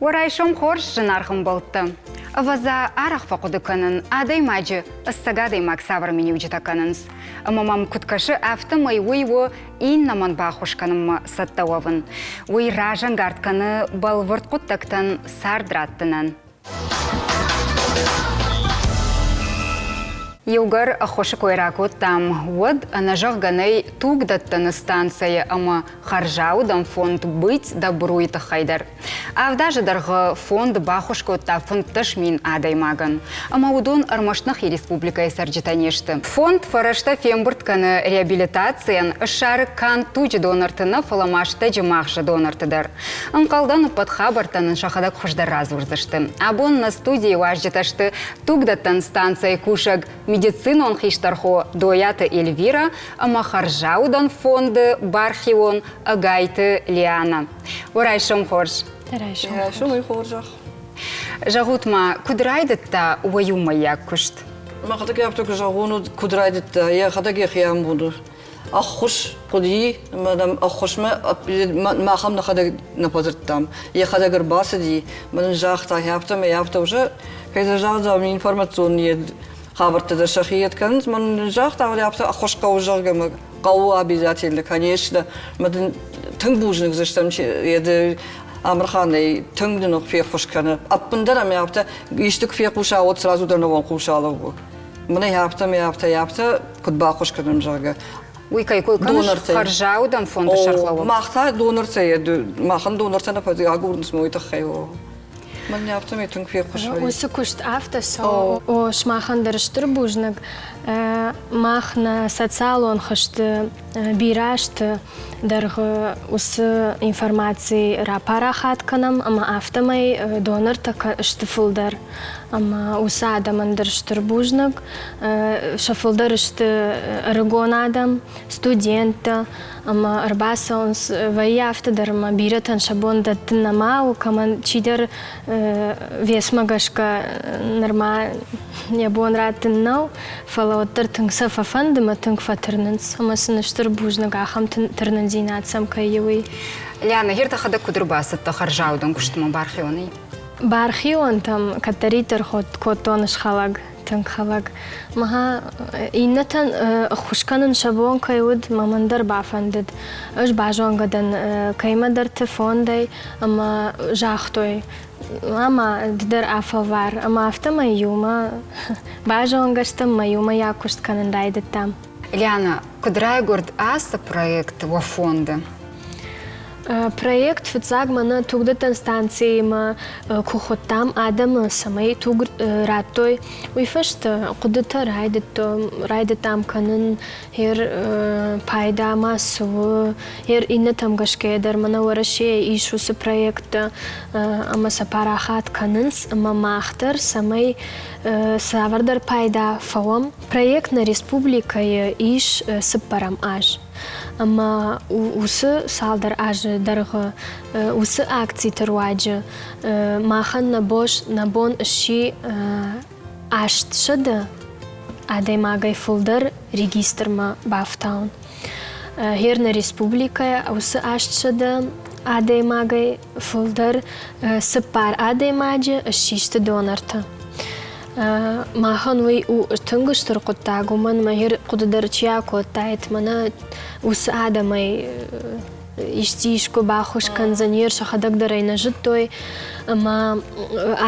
Уӕ райсом хорз, зынаргъ ӕмбӕлттӕ! Ӕвӕдза, арӕх фӕхъуыды кӕнын, адӕймаджы ӕцӕг адӕймаг цавӕр миниуджытӕ кӕнынц. Ӕмӕ мӕм куыд кӕсы, афтӕмӕй уый у иннӕмӕн баххуыс кӕнынмӕ цӕттӕ уӕвын. Уый разӕнгард кӕны бӕлвырд хъуыддӕгтӕн цард раттынӕн. Иугӕр ӕххуысы кой ракодтам, уӕд ӕнӕзӕгъгӕ нӕй тугдӕттӕны станцӕйы ӕмӕ хӕрзаудӕн фонд «Быть добру»-йы тыххӕй дӕр. Авд азы дӕргъы фонд баххуыс кодта 15 мин адӕймагӕн. Ӕмӕ уыдон ӕрмӕст нӕхи республикӕйы цӕрджытӕ не сты. Фонд фӕрӕзтӕ фембырд кӕны реабилитацийӕн, ссары канд туджы донорты нӕ, фӕлӕ ма стӕджы магъзы донорты дӕр. Ӕнхъӕлдӕн, ӕппӕт хабӕрттӕ нын сӕхӕдӕг хуыздӕр радзурдзысты. Абон нӕ студийы уазджытӕ сты тугдӕттӕн станцӕйы кусӕг медицинон хистӕр хо Дойаты Эльвира ӕмӕ хӕрзаудӕн фонды бархион Ӕгайты Лианӕ. Уӕ райсом хорз! Райсомӕй хорзӕх. Зӕгъут-ма, куыд райдыдта уӕ иумӕйаг куыст? Мӕхӕдӕг афтӕ куы зӕгъон, куыд райдыдта, йӕхӕдӕг йӕхи амоны. Ӕххуыс хъуыди, ӕмӕ нӕм ӕххуысмӕ махӕн нӕхӕдӕг нӕ фӕдзырдтам. Йӕхӕдӕг ӕрбацыди, мӕ нын загъта, афтӕмӕй афтӕ уже, кӕй дзы загъдам, информацион хабӕрттӕ дӕр сӕхи йед кӕнынц, мӕ нын загъта, афтӕ ӕххуыс хъӕуы, зӕгъгӕ, мӕ хъӕуы обязательно, конечно. Мӕ дын тынг бузныг дзы стӕм еды Амырханӕй тынг нын феххуыс кӕны. Ӕппындӕр ӕмӕ афтӕ исты куы фехъуса, уӕд сразу дӕр нӕ хъус алӕууы. Мӕнӕ афтӕ ӕмӕ афтӕ, афтӕ куыд баххуыс кӕнӕм, зӕгъгӕ. Уый кӕй кой кӕныс, хӕрзаудӕн фонды сӕргълӕууӕг? Мах та донортӕ, махӕн донортӕ нӕ агурынц уый тыххӕй. Мӕн афтӕмӕй тынг феххуыс вӕййы. Уыцы куыст афтӕ цӕуы. О, сымахӕн дӕр стыр бузныг. Мах нӕ социалон хызты бирӕ азты дӕргъы уыцы информаци рапарахат кӕнӕм ӕмӕ афтӕмӕй донортӕ сты фылдӕр. Ӕмӕ уыцы адӕмӕн дӕр стыр бузныг. Сӕ фылдӕр сты ӕрыгон адӕм, студенттӕ ӕмӕ ӕрбацӕуынц, вӕййы афтӕ дӕр ӕмӕ бирӕтӕн сӕ бон дӕттын нӕма у, кӕмӕн чидӕр весмӕ гӕсгӕ нырма йӕ бон раттын нӕу, фӕлӕ уӕддӕр тынг сӕ фӕфӕнды ӕмӕ тынг фӕтырнынц ӕмӕ сын стыр бузныг ахӕм тырнындзинад сӕм кӕй и, уый. Лиана, гъер дӕхӕдӕг куыд ӕрбацыдтӕ хӕрзаудӕн куыстмӕ бархионӕй? Бархионтӕм кӕддӕриддӕр кодтон схӕлӕг, тынг хӕлӕг. Мӕ иннӕтӕн ӕххуыс кӕнын сӕ бон кӕй уыд, мӕ мӕн дӕр бафӕндыд. Ӕз базонгӕ дӕн кӕимӕдӕрты фондӕй ӕмӕ загътой, ӕмӕ ды дӕр афӕлвар. Ӕмӕ афтӕмӕй иумӕ базонгӕ стӕм ӕмӕ иумӕйаг куыст кӕнын райдыдтам. Лиана, куыд райгуырд ацы проект уӕ фонды? Проект фыццаг мӕнӕ тугдӕттӕн станциимӕ куы хуыдтам адӕмы, цӕмӕй туг радтой, уый фӕстӕ хъуыдытӕ райдыдтам кӕнын, ер пайда ма цы у, ер иннӕтӕм гӕсгӕ дӕр мӕнӕ Уӕрӕсейы ис уыцы проекттӕ ӕмӕ сӕ парахат кӕнынц ӕмӕ мах дӕр, цӕмӕй цавӕрдӕр пайда фӕуӕм. Проект нӕ республикӕйы ис цыппӕрӕм аз. Ӕмӕ уыцы цалдӕр азы дӕргъы уыцы акциты руаджы махӕн нӕ бон сси 800 адӕймагӕй фылдӕр регистрмӕ бафтауын. Гъер нӕ республикӕйы уыцы 800 адӕймагӕй фылдӕр цыппар адӕймаджы ссисты донортӕ. Махӕн уый у тынг стыр хъуыддаг, уымӕн ӕмӕ хъуыды дӕр чи акодтаид, мӕнӕ уыцы адӕмӕй исчи искуы баххуыс кӕндзӕни, сӕхӕдӕг дӕр ӕй нӕ зыдтой. Ӕмӕ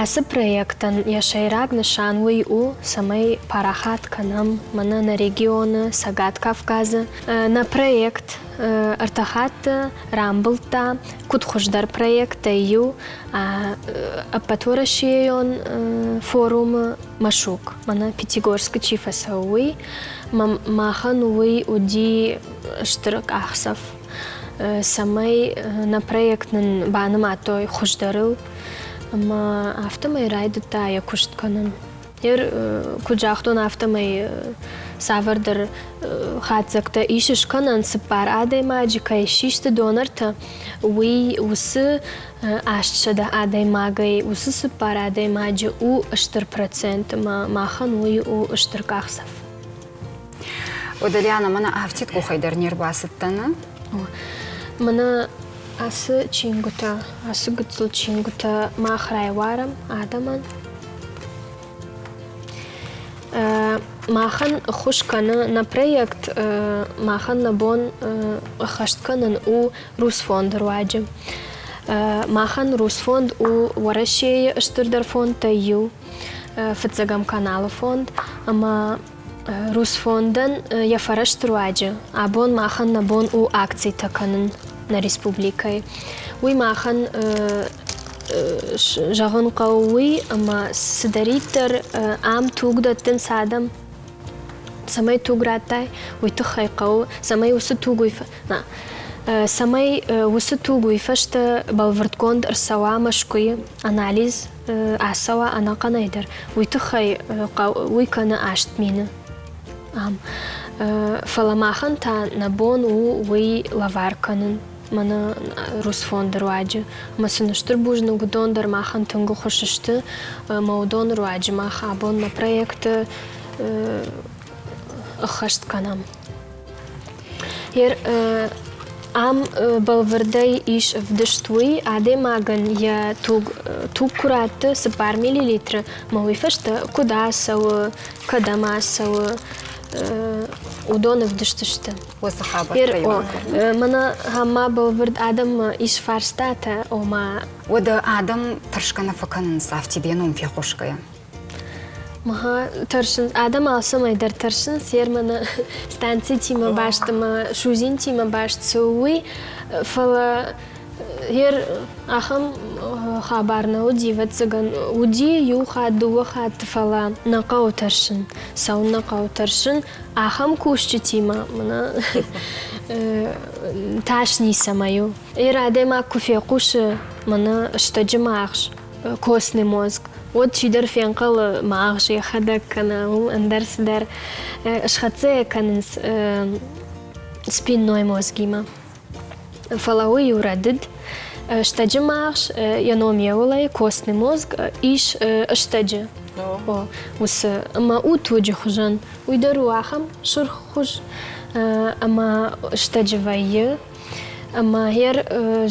ацы проектӕн йӕ сӕйраг нысан уый у, цӕмӕй парахат кӕнӕм мӕнӕ нӕ регионы, Цӕгат Кавказы. Нӕ проект ӕртӕ хатты рамбылдта, куыд хуыздӕр проекттӕй иу Ӕппӕтуӕрӕсейон форумы Машук, мӕнӕ Пятигорскы чи фӕцӕуы, уый. Махӕн уый уыди стыр къахдзӕф, цӕмӕй нӕ проект нын банымадтой хуыздӕрыл ӕмӕ афтӕмӕй райдыдта йӕ куыст кӕнын. Ныр, куыд загътон, афтӕмӕй цавӕрдӕр хатдзӕгтӕ ис скӕнӕн, цыппар адӕймаджы кӕй систы донортӕ, уый уыцы 800 адӕймагӕй уыцы цыппар адӕймаджы у стыр процент ӕмӕ махӕн уый у стыр къахдзӕф. Одалиана, мӕнӕ афтид къухӕй дӕр не рбацыдтӕн, Мӕнӕ. Ацы чингуытӕ, ацы гыццыл чингуытӕ мах райуарӕм адӕмӕн. Махӕн ӕххуыс кӕны нӕ проект, махӕн нӕ бон ӕххӕст кӕнын у Русфонды руаджы. Махӕн Русфонд у Уӕрӕсейы стырдӕр фондтӕй иу, фыццӕгӕм каналы фонд, ӕмӕ Русфондӕн йӕ фӕрӕзты руаджы абон махӕн нӕ бон у акцитӕ кӕнын нӕ республикӕйы. Уый махӕн зӕгъын хъӕуы уый, ӕмӕ цыдӕриддӕр ам туг дӕттынц адӕм, цӕмӕй туг радтай, уый тыххӕй хъӕуы, цӕмӕй уыцы туг уый цӕмӕй уыцы туг уый фӕстӕ бӕлвырдгонд ӕрцӕуа Мӕскуыйы анализ ацӕуа ӕнӕхъӕнӕй дӕр, уый тыххӕй уый кӕны 8000 ам. Фӕлӕ махӕн та нӕ бон у уый лӕвар кӕнын мӕнӕ Русфонды руаджы. Ӕмӕ сын стыр бузныг, уыдон дӕр махӕн тынг ӕххуыс сты ӕмӕ уыдон руаджы мах абон нӕ проекты ӕххӕст кӕнӕм. Ам бӕлвырдӕй ис ӕвдыст уый, адӕймагӕн йӕ туг, туг куы ратты 4 миллилитры, ӕмӕ уый фӕстӕ куыд ацӕуы, кӕдӕм ацӕуы, уыдон ӕвдыст сты. Уыцы хабӕрттӕ Мӕнӕ ма бӕлвырд адӕммӕ ис фарстатӕ, ома Уӕдӕ адӕм тӕрсгӕ нӕ фӕкӕнынц афтид йӕ ном фехъусгӕйӕ? Мӕ тӕрсынц, адӕм алцӕмӕй дӕр тӕрсынц, Ерманы станцитимӕ баст ӕмӕ судзинтимӕ баст цы у, уый, фӕлӕ ер ахӕм хабар нӕ уыди, ӕвӕццӕгӕн, уыди иу хатт, дыууӕ хатты, фӕлӕ нӕ хъӕуы тӕрсын, цӕуын нӕ хъӕуы тӕрсын, ахӕм кусджытимӕ мӕнӕ тас ницӕмӕй у. Ер адӕймаг куы фехъусы, мӕнӕ стӕджы магъз, костный мозг, уӕд чидӕр фенхъӕлы магъз йӕхӕдӕг кӕнӕ уым ӕндӕр цыдӕр схӕццӕ йӕ кӕнынц спинной мозгимӕ. Фӕлӕ уый у рӕдыд. Стӕджы магъз, йӕ ном еуылӕй, костный мозг, ис стӕджы. Уыцы ӕмӕ у туджы хуызӕн. Уый дӕр у ахӕм сырх хуыз ӕмӕ стӕджы вӕййы. Ӕмӕ гъер,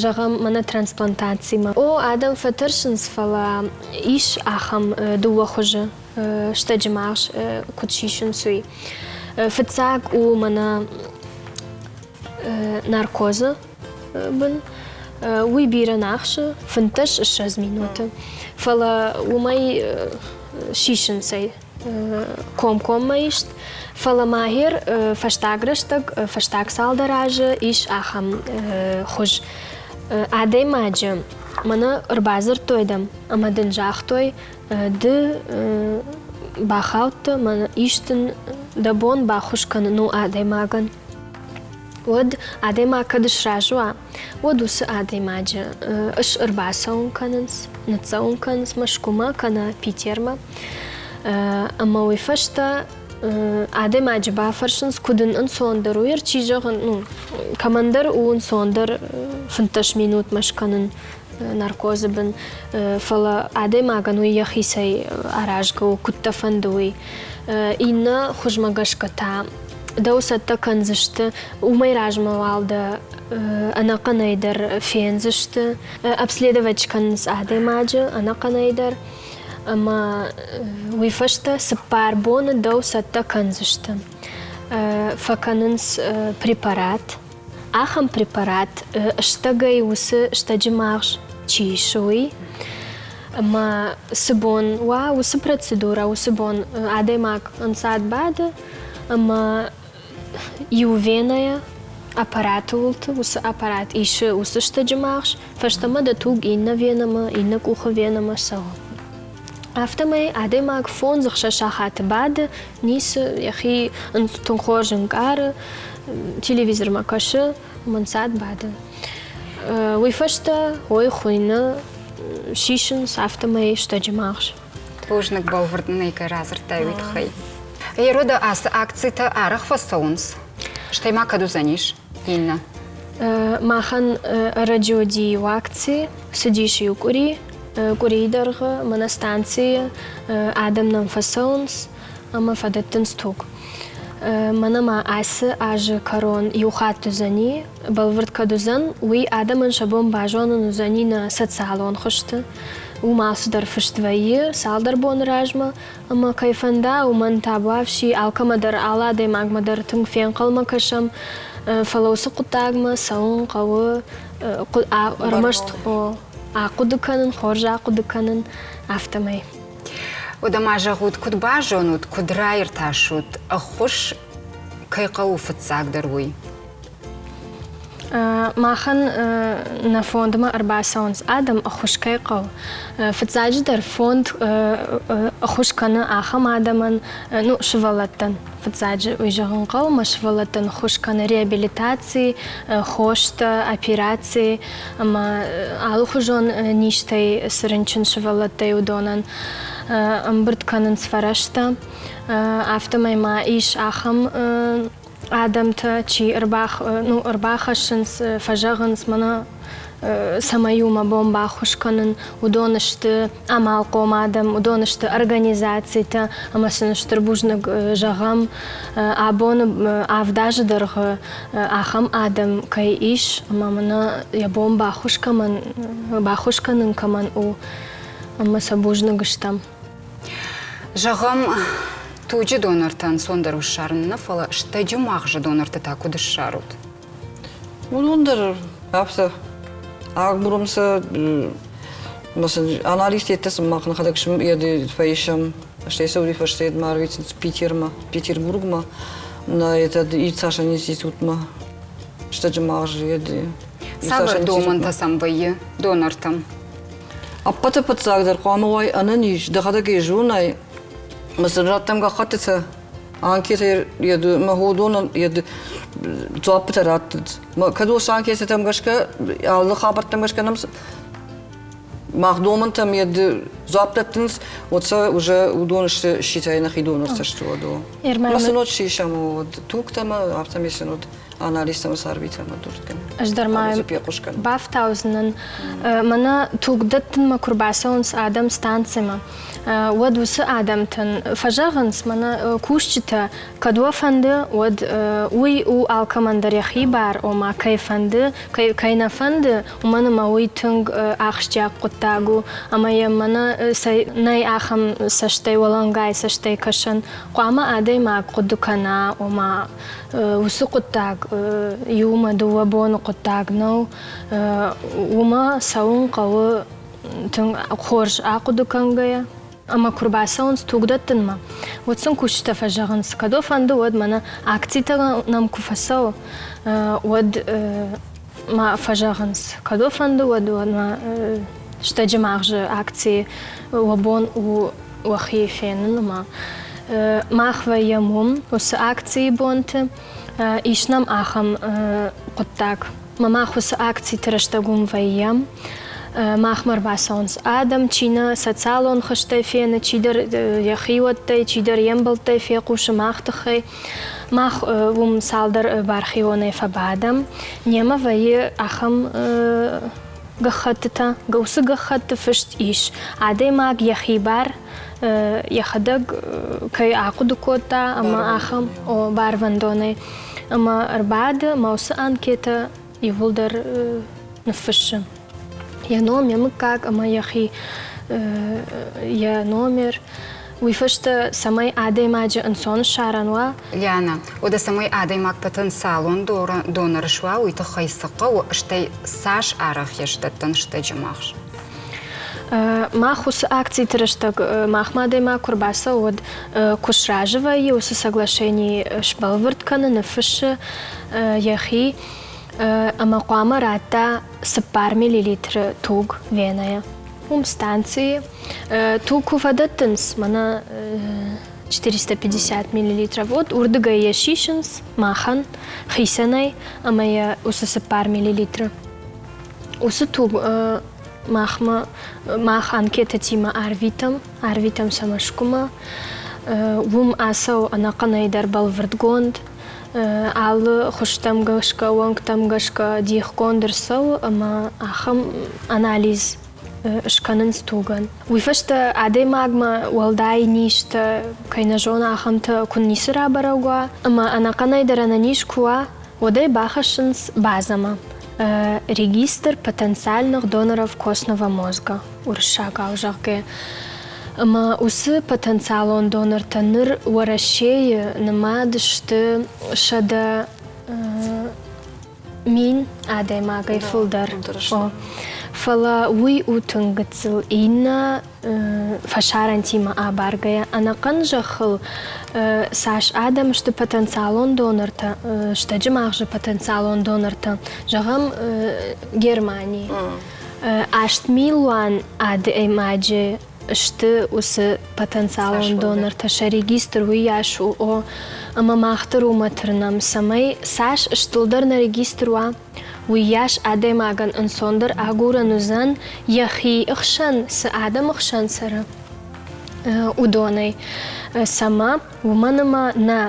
зӕгъӕм, мӕнӕ трансплантацимӕ. О, адӕм фӕтӕрсынц, фӕлӕ ис ахӕм дыууӕ хуызы стӕджы магъз куыд сисынц, уый. Фыццаг у мӕнӕ наркозы бын. Уый бирӕ нӕ ахсы, 15-20 минуты. Фӕлӕ уымӕй сисынц ӕй комкоммӕ ист, фӕлӕ ма гъер фӕстаг рӕстӕг, фӕстаг цалдӕр азы ис ахӕм хуыз. Адӕймаджы мӕнӕ ӕрбадзырдтой дӕм ӕмӕ дын загътой, ды бахаудтӕ, мӕнӕ ис дын дӕ бон баххуыс кӕнын у адӕймагӕн. Уӕд адӕймаг кӕд сразы уа, уӕд уыцы адӕймаджы ыс ӕрбацӕуын кӕнынц, ныццӕуын кӕнынц Мӕскуымӕ кӕнӕ Питермӕ. Ӕмӕ уый фӕстӕ адӕймаджы бафӕрсынц, куыд ын ӕнцондӕр у, чи зӕгъын, ну, кӕмӕндӕр у ӕнцондӕр 15 минутмӕ скӕнын наркозы бын, фӕлӕ адӕймагӕн уый йӕхицӕй аразгӕ у, куыд дӕ фӕнды, уый. Иннӕ хуызмӕ гӕсгӕ та дӕу цӕттӕ кӕндзысты, уымӕй размӕ уал дӕ ӕнӕхъӕнӕй дӕр фендзысты, обследовать кӕнынц адӕймаджы ӕнӕхъӕнӕй дӕр, ӕмӕ уый фӕстӕ 4 боны дӕу цӕттӕ кӕндзысты. Фӕкӕнынц препарат. Ахӕм препарат стӕгӕй уыцы стӕджы магъз чи исы, уый. Ӕмӕ цы бон уа уыцы процедурӕ, уыцы бон адӕймаг ӕнцад бады ӕмӕ иу венӕйӕ аппараты уылты уыцы аппарат исы уыцы стӕджы магъз, фӕстӕмӕ дӕ туг иннӕ венӕмӕ, иннӕ къухы венӕмӕ цӕуы. Афтӕмӕй адӕймаг фондз-ӕхсӕз сахаты бады, ницы, йӕхи тынг хорз ӕнкъары, телевизормӕ кӕсы, ӕнцад бады. Уый фӕстӕ ой хуыйны сисынц афтӕмӕй стӕджы магъз. Бузныг бӕлвырд нын ӕй кӕй радзырдтай, уый тыххӕй. Ерода ацы акцитӕ арӕх фӕцӕуынц? Стӕй ма кӕд уыдзӕнис иннӕ? Махӕн ӕрӕджы уыди иу акци, цыдис иу къуыри. Къуырийы дӕргъы мӕнӕ станцийы адӕм нӕм фӕцӕуынц ӕмӕ фӕдӕттынц туг. Мӕнӕ ма ацы азы кӕрон иу хатт уыдзӕни, бӕлвырд кӕд уыдзӕн, уый адӕмӕн сӕ бон базонын уыдзӕни нӕ социалон хуызты. Уым алцыдӕр фыст вӕййы цалдӕр боны размӕ, ӕмӕ кӕй фӕнда, уымӕн табуафси алкӕмӕ дӕр, алы адӕймагмӕ дӕр тынг фенхъӕлмӕ кӕсӕм, фӕлӕ уыцы хъуыддагмӕ цӕуын хъӕуы ӕрмӕст ахъуыды кӕнын, хорз ахъуыды кӕнын, афтӕмӕй. Уӕдӕ ма зӕгъут, куыд базонут, куыд раиртасут, ӕххуыс кӕй хъӕуы фыццагдӕр, уый? Махӕн нӕ фондмӕ ӕрбацӕуынц адӕм, ӕххуыс кӕй хъӕуы. Фыццаджыдӕр фонд ӕххуыс кӕны ахӕм адӕмӕн, ну, сывӕллӕттӕн. Фыццаджы уый зӕгъын хъӕуы, ӕмӕ сывӕллӕттӕн ӕххуыс кӕны реабилитаци, хостӕ, операци ӕмӕ алыхуызон низтӕй цы рынчын сывӕллӕттӕй уыдонӕн ӕмбырд кӕнынц фӕрӕзтӕ. Афтӕмӕй ма ис ахӕм адӕмтӕ чи ну, ӕрбахӕссынц, фӕзӕгъынц, мӕнӕ цӕмӕй у мӕ бон баххуыс кӕнын, уыдон сты амалхъом адӕм, уыдон сты организацитӕ ӕмӕ сын стыр бузныг зӕгъӕм, абоны авд азы дӕргъы ахӕм адӕм кӕй ис ӕмӕ мӕнӕ йӕ бон баххуыс кӕмӕн баххуыс кӕнын кӕмӕн у, ӕмӕ сӕ бузныг стӕм. Зӕгъӕм, туджы донортӕ ӕнцондӕр у ссарын нӕ, фӕлӕ стӕджы магъзы донорты та куыд ссарут? Уыдон дӕр афтӕ агурӕм сӕ анализтӕ сын мах нӕхӕдӕг фӕисӕм, стӕй сӕ уый фӕстӕ ма арвитынц Питермӕ, Петербургмӕ, на этот иртасӕн институтмӕ, стӕджы магъзы Цавӕр домӕнтӕ сӕм вӕййы донортӕм? Ӕппӕты фыццагдӕр хъуамӕ уай ӕнӕниз, дӕхӕдӕг ӕй зонай, ӕмӕ сын раттӕм гӕххӕттытӕ, анкетӕ мӕ уыдонӕн дзуаппытӕ раттыд. Кӕд уыцы анкетӕтӕм гӕсгӕ, алы хабӕрттӕм гӕсгӕ нӕм мах домӕнтӕм йӕ дзуапп дӕттынц, уӕд сӕ уже уыдон сты считай нӕхи донортӕ сты уӕд. Ӕмӕ сын уӕд сисӕм уӕд тугтӕ ӕмӕ афтӕмӕй сын уӕд анализтӕм сӕрвитӕм дуртгӕн. Ӕз дӕр ма бафтаудзынӕн. Мӕнӕ туг дӕттынмӕ куы рбацӕуынц адӕм станцимӕ, уӕд уыцы адӕмтӕн фӕзӕгъынц, мӕнӕ кусджытӕ, кӕд уӕ фӕнды, уӕд уый у алкӕмӕн дӕр йӕхи бар, ома кӕй фӕнды, кӕй нӕ фӕнды, уымӕн ӕмӕ уый тынг ахсджиаг хъуыддаг у, ӕмӕ йӕм мӕнӕ нӕй ахӕм цӕстӕй, уӕлӕнгай цӕстӕй кӕсӕн. Хъуамӕ адӕймаг хъуыды кӕна, ома уыцы хъуыддаг иумӕ дыууӕ боны хъуыддаг нӕу. Уымӕ цӕуын хъӕуы тынг хорз ахъуыды кӕнгӕйӕ. Ӕмӕ куы рбацӕуынц тугдӕттынмӕ, уӕд сын кусджытӕ фӕзӕгъынц, кӕд уӕ фӕнды, уӕд мӕнӕ акцитӕ нӕм куы фӕцӕуы, уӕд ма фӕзӕгъынц, кӕд уӕ фӕнды, уӕд уӕ стӕджы магъзы акцийы уӕ бон у уӕхи фенын ӕмӕ мах вӕййӕм уым уыцы акцийы бонты. Ис нӕм ахӕм хъуыддаг. Мӕ мах уыцы акциты рӕстӕг уым вӕййӕм. Махмӕ ӕрбацӕуынц адӕм, чи нӕ социалон хызтӕй фены, чидӕр йӕ хиуӕттӕй, чидӕр йе мбӕлттӕй фехъусы мах тыххӕй. Мах уым цалдӕр бархионӕй фӕбадӕм. Немӕ вӕййы ахӕм гӕххӕттытӕ. Уыцы гӕххӕтты фыст ис, адӕймаг йӕхи бар йӕхӕдӕг кӕй ахъуыды кодта ӕмӕ ахӕм барвӕндонӕй. Ӕмӕ ӕрбады ӕмӕ уыцы анкетӕ иууылдӕр ныффыссы. Йӕ ном, йӕ мыггаг ӕмӕ йӕхи йӕ номер. Уый фӕстӕ, цӕмӕй адӕймаджы ӕнцон ссарӕн уа. Лиана, уӕдӕ цӕмӕй адӕймаг потенциалон донор суа, уый тыххӕй цы хъӕуы, стӕй цас арӕх йӕ сдӕттӕн стӕджы магъз? Мах уыцы акциты рӕстӕг махмӕ адӕймаг куы рбацӕуы, уӕд куы сразы вӕййы уыцы соглашени сбӕлвырд кӕны, ныффыссы йӕхи ӕмӕ хъуамӕ радта 4 миллилитры туг венӕйӕ. Уым станцийы туг куы фӕдӕттынц, мӕнӕ 450 миллилитров, вот уырдыгӕй йӕ сисынц махӕн хицӕнӕй ӕмӕ йӕ уыцы 4 миллилитры. Уыцы туг махмӕ мах анкетӕтимӕ арвитӕм, арвитӕм сӕ Мӕскуымӕ. Уым ацӕуы ӕнӕхъӕнӕй дӕр бӕлвырдгонд, алы хуызтӕм гӕсгӕ, уӕнгтӕм гӕсгӕ дихгонд ӕрцӕуы ӕмӕ ахӕм анализ. скӕнынц тугӕн. Уый фӕстӕ адӕймагмӕ уӕлдай низтӕ, кӕй нӕ зоны, ахӕмтӕ куы ницы рабӕрӕг уа, ӕмӕ ӕнӕхъӕнӕй дӕр ӕнӕниз куы уа, уӕд ӕй бахӕссынц базӕмӕ. Регистр потенциальных доноров костного мозга, уырыссагау зӕгъгӕ. Ӕмӕ уыцы потенциалон донортӕ ныр Уӕрӕсейы нымад сты 100 000 адӕймагӕй фылдӕр. Фӕлӕ уый у тынг гыццыл. Иннӕ фӕсарӕнтимӕ абаргӕйӕ ӕнӕхъӕн зӕххыл цас адӕм сты потенциалон донортӕ, стӕджы магъзы потенциалон донортӕ, зӕгъӕм, Германийы. 8 милуан адӕймаджы сты уыцы потенциалон донортӕ, сӕ регистр уыйас у, о, ӕмӕ мах дӕр уымӕ тырнӕм, цӕмӕй цас стылдӕр нӕ регистр уа, уыйас адӕймагӕн ӕнцондӕр агурӕн уыдзӕн, йӕхи хсӕн цы адӕмы хсӕн цӕры, уыдонӕй. Цӕмӕ? Уымӕн ӕмӕ нӕ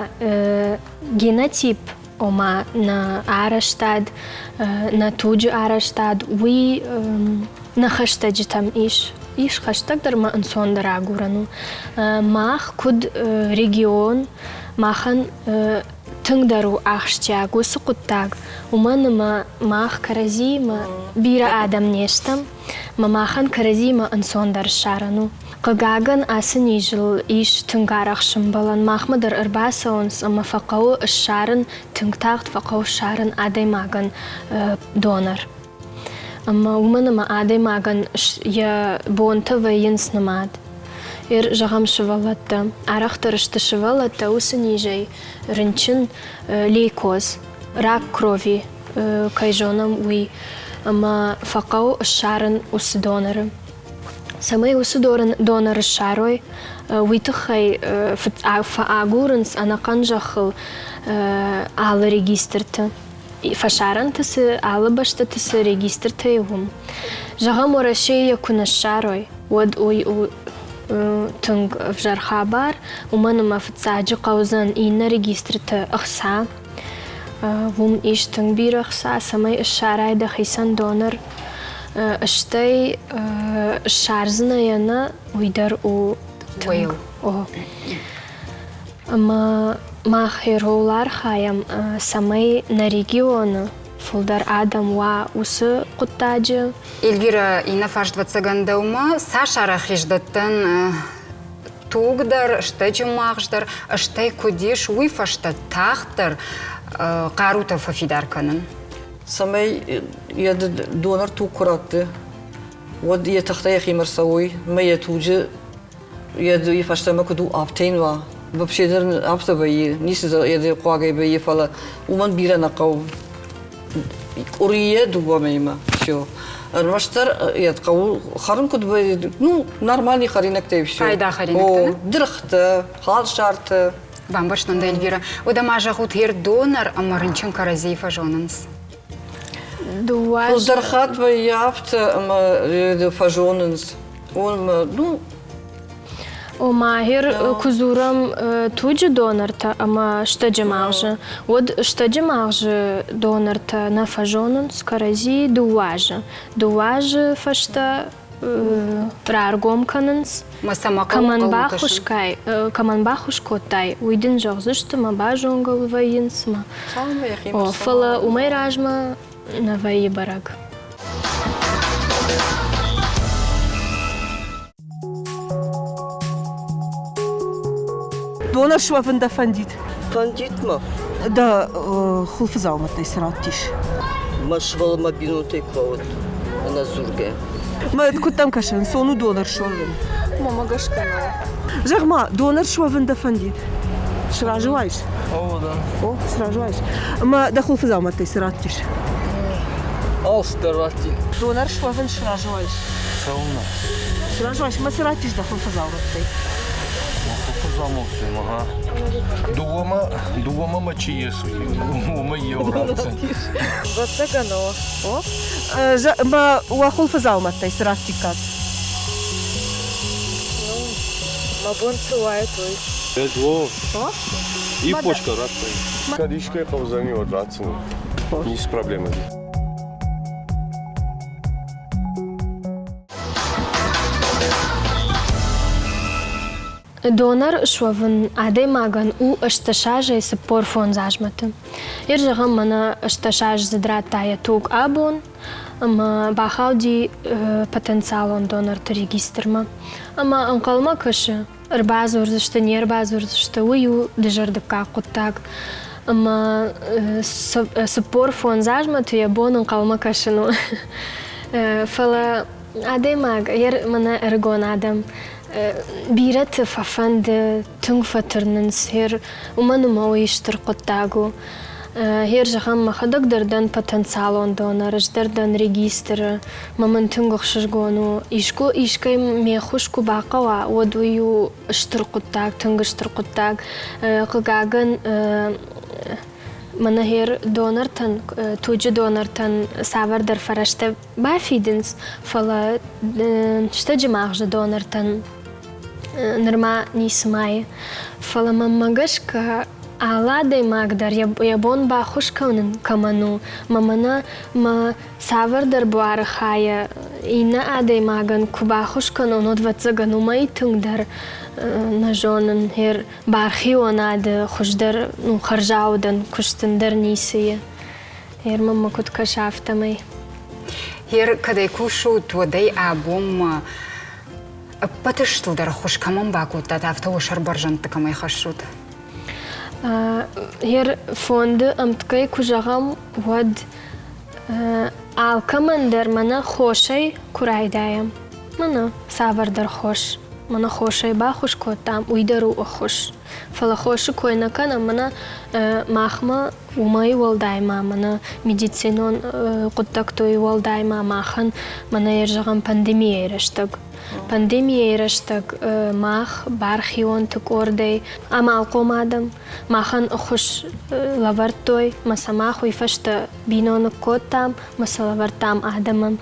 генотип, ома нӕ арӕзтад, нӕ туджы арӕзтад, уый нӕ хӕстӕджытӕм ис. Ис хӕстӕгдӕр ӕмӕ ӕнцондӕр агурӕн у. Мах куыд регион, махӕн тынгдӕр у ахсджиаг уыцы хъуыддаг, уымӕн ӕмӕ мах кӕрӕдзиимӕ бирӕ адӕм не стӕм, ӕмӕ махӕн кӕрӕдзиимӕ ӕнцондӕр ссарӕн у. Хъыгагӕн, ацы низыл ис тынг арӕх сӕмбӕлӕн. Махмӕ дӕр ӕрбацӕуынц ӕмӕ фӕхъӕуы ссарын, тынг тагъд фӕхъӕуы ссарын адӕймагӕн донор. Ӕмӕ уымӕн ӕмӕ адӕймагӕн йӕ бонтӕ вӕййынц нымад. Ер, зӕгъӕм, сывӕллӕттӕ. Арӕхдӕр сты сывӕллӕттӕ уыцы низӕй рынчын, лейкоз, рак крови, кӕй зонӕм, уый. Ӕмӕ фӕхъӕуы ссарын уыцы доноры. Цӕмӕй уыцы доноры ссарой, уый тыххӕй фӕагурынц ӕнӕхъӕн зӕххыл алы регистрты. Фӕсарӕнты цы алы бӕстӕты цы регистртӕ и, уым. Зӕгъӕм, Уӕрӕсейы йӕ куы нӕ ссарой, уӕд уый у тынг ӕвзӕр хабар, уымӕн ӕмӕ фыццаджы хъӕудзӕн иннӕ регистрты ӕхца. Уым ис тынг бирӕ ӕхца, цӕмӕй ссарай дӕхицӕн донор. Стӕй ссардзынӕ йӕ нӕ, уый дӕр у тынг. О. Ӕмӕ мах ӕргъоул архайӕм, цӕмӕй нӕ регионы фылдӕр адӕм уа уыцы хъуыддаджы. Эльвира, иннӕ фарст ӕвӕццӕгӕн дӕумӕ цас арӕх ис дӕттӕн туг дӕр, стӕджы магъз дӕр, стӕй куыд ис, уый фӕстӕ тагъддӕр хъарутӕ фӕфидар кӕнын? Цӕмӕй йӕ донор туг куы ратты, уӕд йӕ тыхтӕ йӕхимӕ рцӕуой ӕмӕ йӕ туджы йӕ фӕстӕмӕ куыд у, афтӕ йын уа. Вообще дӕр афтӕ вӕййы, ницы йӕ хъуагӕй вӕййы, фӕлӕ уымӕн бирӕ нӕ хъӕуы. Къуырийӕ дыууӕ мӕймӕ все. Ӕрмӕстдӕр йӕ хъӕуы хӕрын куыд вӕййы, ну, нормальный хӕринӕгтӕй все. Пайда хӕринӕгтӕ? О, дыргътӕ, халсартӕ. Бамбӕрстон дӕ, Эльвира. Уӕдӕ ма зӕгъут, йе донор ӕмӕ рынчын кӕрӕдзийы фӕзонынц? Дыууӕ Фылдӕр хатт вӕййы афтӕ, ӕмӕ фӕзонынц. Ну, Ома, гьер куы дзурӕм туджы донортӕ ӕмӕ стӕджы магъзы, уӕд стӕджы магъзы донортӕ нӕ фӕзонынц кӕрӕдзи дыууӕ азы. Дыууӕ азы фӕстӕ раргом кӕнынц, кӕмӕн баххуыс кодтай, уый дын зӕгъдзысты мӕ базонгӕ вӕййынц мӕ. О, фӕлӕ уымӕй размӕ нӕ вӕййы бӕрӕг. Донор суӕвын дӕ фӕндид? Фӕндид мӕ. Дӕ хуылфыдзаумӕттӕй цы радтис? Мӕ сывӕллонмӕ бинонтӕй куы уыд, ӕнӕдзургӕ. Мӕ куыд дӕм кӕсы, ӕнцон у донор суӕвын? Мамӕ гӕсгӕ нӕ. Зӕгъ-ма, донор суӕвын дӕ фӕндид? Сразы уаис? О, да. О, сразы уаис. Ӕмӕ дӕ хуылфыдзаумӕттӕй цы радтис? Алцыдӕр радтин. Донор суӕвын сразы уаис? Цӕуылнӕ? Сразы уаис, ӕмӕ цы радтис дӕ хуылфыдзаумӕттӕй? Мӕ хуылфыдзаумӕттӕй, ага. Дыууӕмӕ, дыууӕмӕ мӕ чи ес, уымӕ еу ратдзӕн. Ӕвӕццӕгӕн, о. О? Мӕ уӕ хуылфыдзаумӕттӕй цы раттиккат? Ну, мӕ бон цы уаид, уый. О, и почка радтай. Кӕд искӕй хъӕудзӕни, уӕд ратдзынӕн. Ницы проблемӕ. Донор суӕвын адӕймагӕн у ӕстдӕсазӕй 45 азмӕты. Ир зӕгъӕм, мӕнӕ ӕстдӕсаздзыд радта йӕ туг абон ӕмӕ бахауди потенциалон донорты регистрмӕ. Ӕмӕ ӕнхъӕлмӕ кӕсы, ӕрбадзурдзысты, не рбадзурдзысты, уый у дызӕрдыггаг хъуыддаг. Ӕмӕ 45 азмӕ йӕ бон ӕнхъӕлмӕ кӕсын у. Фӕлӕ адӕймаг, мӕнӕ ӕрыгон адӕм, бирӕты фӕфӕнды, тынг фӕтырнынц, уымӕн ӕмӕ уый стыр хъуыддаг у. Гъер, зӕгъӕм, мӕхӕдӕг дӕр дӕн потенциалон донор, ӕз дӕр дӕн регистры, мӕ мын тынг ӕхсызгон у. Искуы искӕй ме ххуыс куы бахъӕуа, уӕд уый у стыр хъуыддаг, тынг стыр хъуыддаг. Хъыгагӕн, мӕнӕ гъер донортӕн, туджы донортӕн цавӕрдӕр фӕрӕзтӕ бафидынц, фӕлӕ стӕджы магъзы донортӕн нырма ницы мӕйы. Фӕлӕ мӕнмӕ гӕсгӕ алы адӕймаг дӕр йӕ бон баххуыс кӕнын кӕмӕн у, мӕ мӕнӕ мӕ цавӕрдӕр буары хайӕ иннӕ адӕймагӕн куы баххуыс кӕнон, уӕд, ӕвӕццӕгӕн, уымӕй тынгдӕр нӕ зонын. Бархионады хуыздӕр ну, хӕрзаудӕн куыст ӕндӕр ницы и. Ер мӕнмӕ куыд кӕсы, афтӕмӕй. Ер кӕдӕй кусут, уӕдӕй абонмӕ ӕппӕты стылдӕр ӕххуыс кӕмӕн бакодтат, афтӕ уӕ сӕр бӕрзӕндты кӕмӕй хӕссут? Ер фонды ӕмткӕй куы зӕгъӕм, уӕд алкӕмӕн дӕр мӕнӕ хосӕй куы райдайӕм, мӕнӕ цавӕрдӕр хос, мӕнӕ хосӕй баххуыс кодтам, уый дӕр у ӕххуыс. Фӕлӕ хосы кой нӕ кӕнӕм, мӕнӕ махмӕ уымӕй уӕлдай ма мӕнӕ медицинон хъуыддӕгтой уӕлдай ма махӕн мӕнӕ зӕгъӕм пандемийӕйы рӕстӕг. Пандемийӕйы рӕстӕг мах бархионты къордӕй амалхъом адӕм махӕн ӕххуыс лӕвӕрдтой, мӕ сӕ мах уый фӕстӕ биноныг кодтам, мӕ сӕ лӕвӕрдтам адӕмӕн.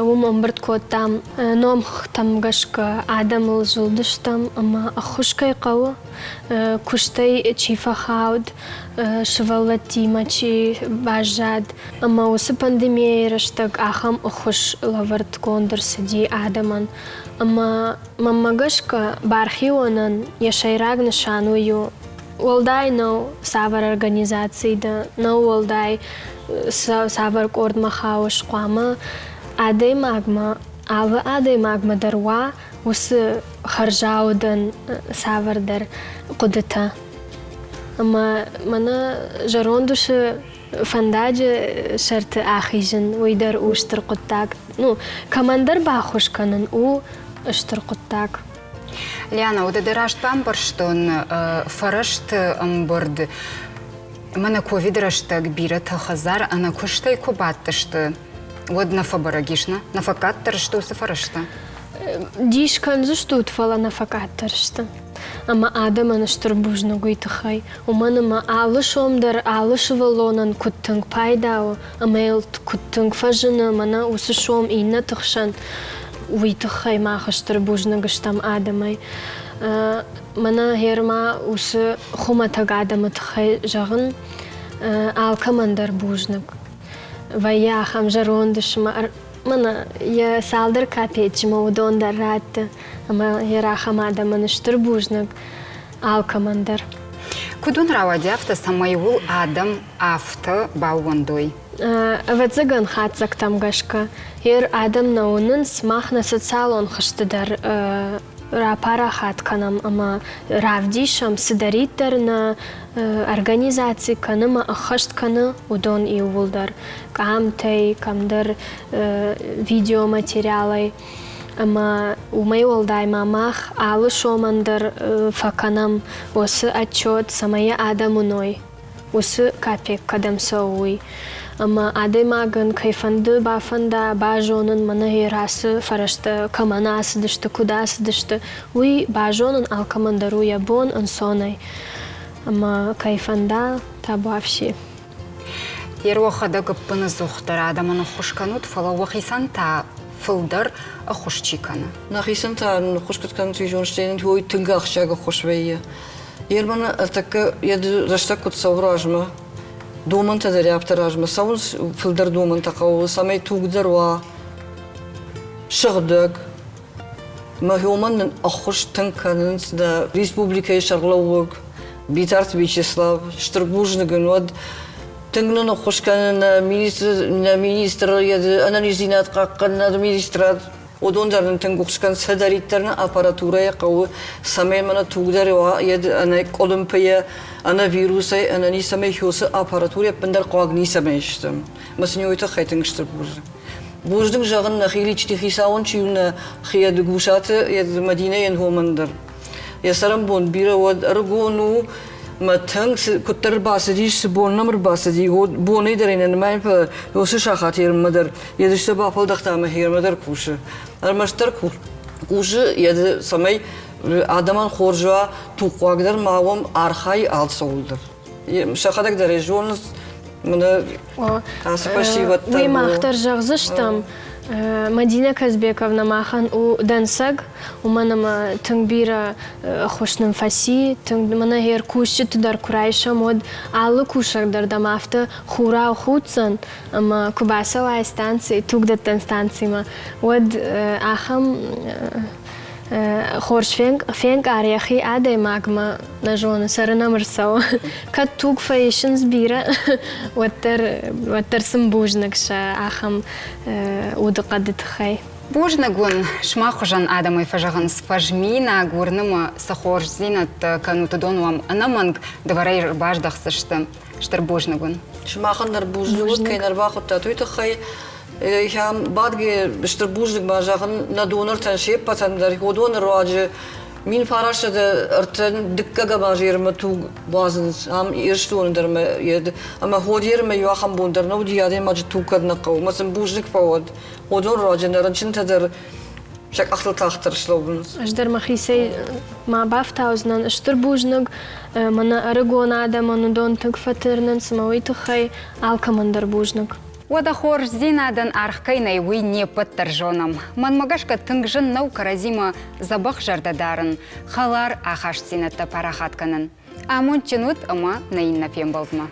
Уым ӕмбырд кодтам номхыгъдтӕм гӕсгӕ адӕмыл зылдыстӕм ӕмӕ ӕххуыс кӕй хъӕуы, куыстӕй чи фӕхауд, сывӕллӕттимӕ чи баззад. Ӕмӕ уыцы пандемийӕйы рӕстӕг ахӕм ӕххуыс лӕвӕрдгонд ӕрцыди адӕмӕн. Ӕмӕ мӕнмӕ гӕсгӕ, бархионӕн йӕ сӕйраг нысан уый у, уӕлдай нӕу, цавӕр организаци дӕ, нӕу уӕлдай, цавӕр къордмӕ хауыс, хъуамӕ адӕймагмӕ, алы адӕймагмӕ дӕр уа уыцы хӕрзаудӕн цавӕрдӕр хъуыдытӕ. Ӕмӕ мӕнӕ зӕронд усы фӕндаджы сӕрты ахизын, уый дӕр у стыр хъуыддаг. Ну, кӕмӕндӕр баххуыс кӕнын у стыр хъуыддаг. Лиана, уӕдӕ дӕ раст бамбӕрстон, фӕрӕзты ӕмбырд мӕнӕ ковид рӕстӕг бирӕтӕ хӕдзар ӕнӕкуыстӕй куы бадтысты, уӕд нӕ фӕбӕрӕг ис, нӕ? Нӕ фӕкъаддӕр сты уыцы фӕрӕзтӕ? Дис кӕндзыстут, фӕлӕ нӕ фӕкъаддӕр сты. Ӕмӕ адӕмӕн стыр бузныг уый тыххӕй, уымӕн ӕмӕ алы сом дӕр алы сывӕллонӕн куыд тынг пайда у ӕмӕ йыл куыд тынг фӕзыны мӕнӕ уыцы сом иннӕты хсӕн, уый тыххӕй мах стыр бузныг стӕм адӕмӕй. Мӕнӕ гъер ма уыцы хуымӕтӕг адӕмы тыххӕй зӕгъын, алкӕмӕн дӕр бузныг. Вӕййы ахӕм зӕронд ӕфсымӕр, мӕнӕ йӕ цалдӕр капеччы уыдон дӕр радты ӕмӕ йӕ ахӕм адӕмӕн стыр бузныг алкӕмӕн дӕр. Куыд уын рауади афтӕ, цӕмӕй уыл адӕм афтӕ баууӕндой? Ӕвӕццӕгӕн хатдзӕгтӕм гӕсгӕ, ер адӕм нӕ уынынц, мах нӕ социалон хызты дӕр рапарахат кӕнӕм ӕмӕ равдисӕм, цыдӕриддӕр нӕ организаци кӕны ӕмӕ ӕххӕст кӕны, уыдон иууылдӕр къамтӕй, кӕмдӕр видеоматериалӕй. Ӕмӕ уымӕй уӕлдай ма мах алы сомӕн дӕр фӕкӕнӕм уыцы отчет, цӕмӕй йӕ адӕм уыной. Уыцы капекк кӕдӕм цӕуы, уый. Ӕмӕ адӕймагӕн кӕй фӕнды бафӕнда базонын, мӕнӕ йӕ ацы фӕрӕзтӕ кӕмӕн ацыдысты, куыд ацыдысты, уый базонын алкӕмӕн дӕр у йӕ бон ӕнцонӕй. Ӕмӕ кӕй фӕнда, табуафси. Йе уӕхӕдӕг ӕппынӕдзухдӕр адӕмӕн ӕххуыс кӕнут, фӕлӕ уӕхицӕн та фылдӕр ӕххуыс чи кӕны? Нӕхицӕн та ӕххуыс куыд кӕнут, уый зоныс, уый тынг ахсджиаг ӕххуыс вӕййы. Ерман ӕртӕккӕ йӕ рӕстӕг куыд цӕуы размӕ, домӕнтӕ дӕр афтӕ размӕ цӕуынц, фылдӕр домӕнтӕ хъӕуы, цӕмӕй тугдӕр уа, сыгъдӕг. Мӕ уымӕн нын ӕххуыс тынг кӕнынц нӕ республикӕйы сӕргълӕууӕг Битарты Вячеслав. Стыр бузныг ын уӕд. Тынг нын ӕххуыс кӕны нӕ министр, нӕ министр ӕнӕниздзинад хъахъхъӕнынады министрад. Уыдон дӕр нын тынг ӕххуыс кӕнынц, цыдӕриддӕр нӕ аппаратурӕйӕ хъӕуы, цӕмӕй мӕнӕ туг дӕр уа ӕнӕ къуылымпыйӕ, ӕнӕ вирусӕй, ӕнӕ ницӕмӕй хёсы аппаратурӕ ӕппындӕр хъуаг ницӕмӕй сты. Мӕ сын уый тыххӕй тынг стыр бузныг. Бузныг зӕгъын нӕхи личти хицауӕн чи у нӕ Хиадыгусаты Мадинӕйӕн уымӕн дӕр. Йӕ цӕрӕнбон бирӕ уӕд ӕрыгон у, мӕ тынг куыддӕр ӕрбацыдис, цы бон нӕм ӕрбацыди, бонӕй дӕр ӕй нӕ нымайын, фӕлӕ уыцы сахат ермӕ дӕр йӕ дыстӕ бафӕлдӕхта ӕмӕ хермӕ дӕр кусы. Ӕрмӕстдӕр кусы, йӕ цӕмӕй адӕмӕн хорз уа, тугхъуаг дӕр ма уӕм, архайы алцӕуыл дӕр. Сӕхӕдӕг дӕр ӕй зонынц, мӕнӕ ацы фӕсивӕд дӕр. Уый мах дӕр зӕгъдзыстӕм, Мадинӕ Казбековна махӕн у дӕнцӕг, уымӕн ӕмӕ тынг бирӕ ӕххуыс нын фӕци, тынг мӕнӕ гъер кусджыты дӕр куы райсӕм, уӕд алы кусӕг дӕр дӕм афтӕ хурау худдзӕн, ӕмӕ куы бацӕуай станци, тугдӕттӕн станцимӕ, уӕд ахӕм хорз фенкъар йӕхи адӕймагмӕ, нӕ зоны, цӕрын ӕм ӕрцӕуы. Кӕд туг фӕисынц бирӕ, уӕддӕр, уӕддӕр сын бузныг сӕ ахӕм удыхъӕды тыххӕй. Бузныг уын, сымах хуызӕн адӕмӕй фӕзӕгъынц, фӕзминаг уырны мӕ, цы хорздзинӕдтӕ кӕнут, уыдон уӕм ӕнӕмӕнг дывӕрӕй ӕрбаздӕхдзысты. Стыр бузныг уын. Сымахӕн дӕр бузныг уыд, кӕй нӕ ӕрбахуыдтат, уый тыххӕй. Ахӕм бадгӕ стыр бузныг ма зӕгъын нӕ донортӕн се ппӕтӕн дӕр, уыдоны руаджы 1903 дыккӕгӕм аз ермӕ туг уадзынц ам Ирыстоны дӕр ӕмӕ ӕмӕ Ходермӕ иу ахӕм бон дӕр нӕ уыди, адӕймаджы туг кӕд нӕ хъӕуы, ӕмӕ сын бузныг фӕуӕд. Уыдон руаджы нӕ рынчынтӕ дӕр сӕ къӕхтыл тагъддӕр слӕууынц. Ӕз дӕр мӕхицӕй ма бафтаудзынӕн стыр бузныг. Мӕнӕ ӕрыгон адӕмӕн уыдон тынг фӕтырнынц ӕмӕ уый тыххӕй алкӕмӕн дӕр бузныг. Уӕдӕ хорздзинадӕн аргъ кӕй нӕй, уый не ппӕт дӕр зонӕм. Мӕнмӕ гӕсгӕ тынг зын нӕу кӕрӕдзимӕ дзӕбӕх зӕрдӕ дарын, хӕлар ахастдзинӕдтӕ парахат кӕнын. Амондджын ут ӕмӕ нӕ иннӕ фембӕлдмӕ.